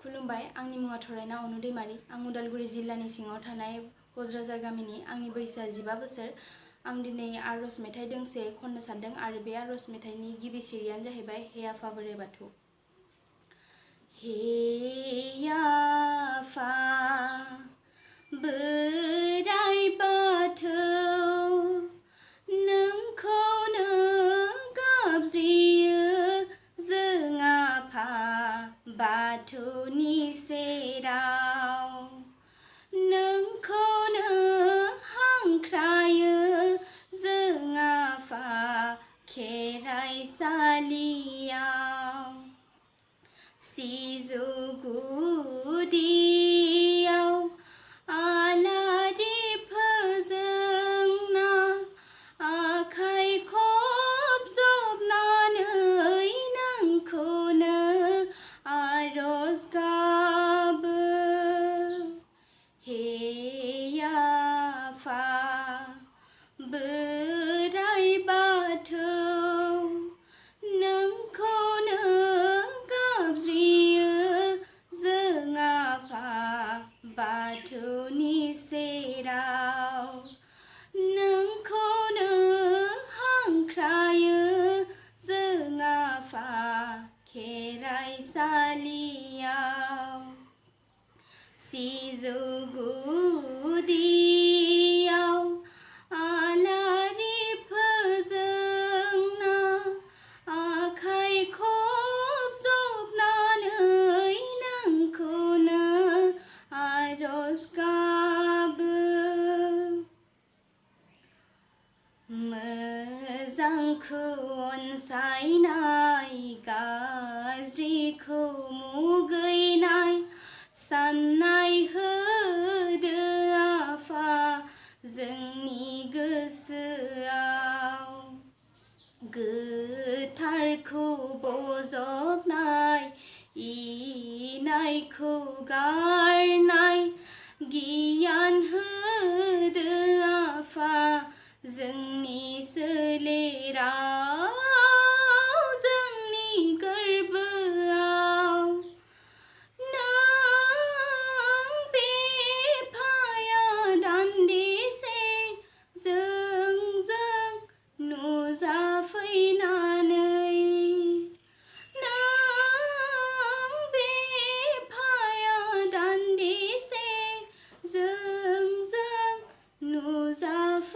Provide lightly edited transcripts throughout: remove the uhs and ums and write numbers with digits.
खुलुमबाय आंनि मुङा थरायना अनु दैमारि आं उदालगुरि जिल्लानि सिङाव थानाय क'क्राझार गामिनि आंनि बैसोआ 15 बोसोर आं दिनै आरज मेथाइ दोंसे खननो सानदों आरो बे आरज मेथाइनि गिबि सिरियानो जाहैबाय हे आफा बोराइ बाथौ। हे आफा बोराइ बाथौ नोंखौनो गाबज्रियो जों आफा बाथौनि सेराव नोंखौनो हांख्रायो जों आफा खेराइसालियाव सिजौ गुदियाव आलारि फोजोंना आखाइ खबजबनानै नोंखौनो आरज गाबो। हे आफा बोराइ बाथौ नोंखौनो गाबज्रियो जों आफा बाथौनि सेराव नोंखौनो हांख्रायो जों आफा खेराइसालियाव सिजौ गुदियाव आलारि फोजोंना आखाइ खबजबनानै नोंखौनो आरज गाबो। मोजांखौ अनसायनाय गाज्रिखौ मुगैनाय साननाय होदो आफा जोंनि गोसोआव गोथारखौ बजबनाय इनायखौ गारनाय गियान होदो आफा जोंनि सोलेराव जोंनि गोरबोआव नों बिफाया दान्दिसे जोंजों नुजाफैनानै नों बिफाया दान्दिसे जोंजों नुजाफैनानै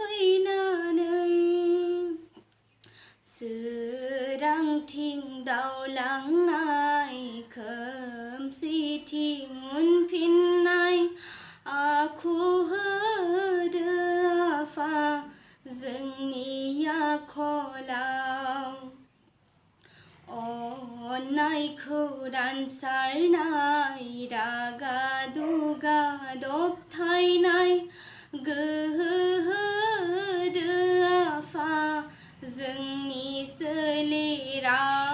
सोरांथिं दावलांनाय खोमसिथिं उनफिननाय आखु होदो आफा जोंनि आखलाव अननायखौ रानसारनाय रागा दुगा दबथायनाय गोहो होदो आफा जोंनि सोलेराव